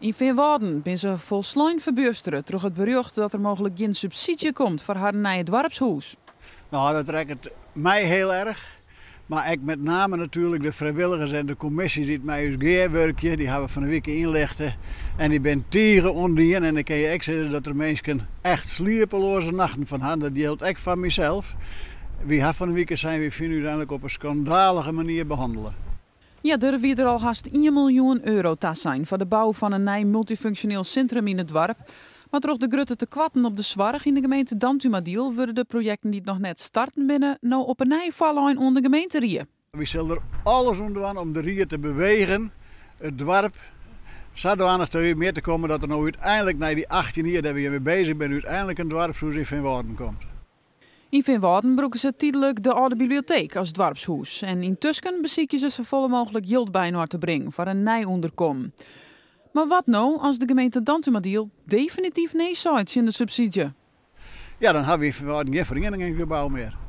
Yn Feanwâlden binne se folslein ferbjustere troch it berjocht dat der mooglik gjin subsydzje komt foar harren nije doarpshûs. Nou, dat rekket my hiel erch. Mar ek met name natuerlik de frijwilligers en de kommisjes dy't mei ús gearwurkje. Dy hawwe fan 'e wike ynlichte en dy binne tige ûntdien. En ik kin je ek sizze dat der minsken echt sliepeloaze nachten fan ha. Dat jildt ek foar mysels. Wy ha fan 'e wike sein, wy fine ús eigenlik op in skandalige manier behannele. Earder wie der al hast ien miljoen euro tasein foar de bou fan in nij multyfunksjoneel sintrum yn it doarp. Mar troch de grutte tekoarten op de soarch yn de gemeente Dantumadiel wurde de projekten dy't noch net starten binne no op 'e nij foarlein oan de gemeenterie. Wy sille der alles oan dwaan om de rie te bewegen it doarp sadanich te mjitte te kommen dat der no úteinlik nei dy 18 jier dêr't wy mei bezich binne úteinlik in doarpshûs yn Feanwâlden komt. Yn Feanwâlden brûke se tydlik de âlde biblioteek as doarpshûs en yntusken besykje se safolle mooglik jild byinoar te bringen foar in nij ûnderkommen. Mar wat no as de gemeente Dantumadiel definityf nee seit tsjin de subsydzje? Ja, dan hawwe wy yn Feanwâlden gjin ferieningsgebou mear.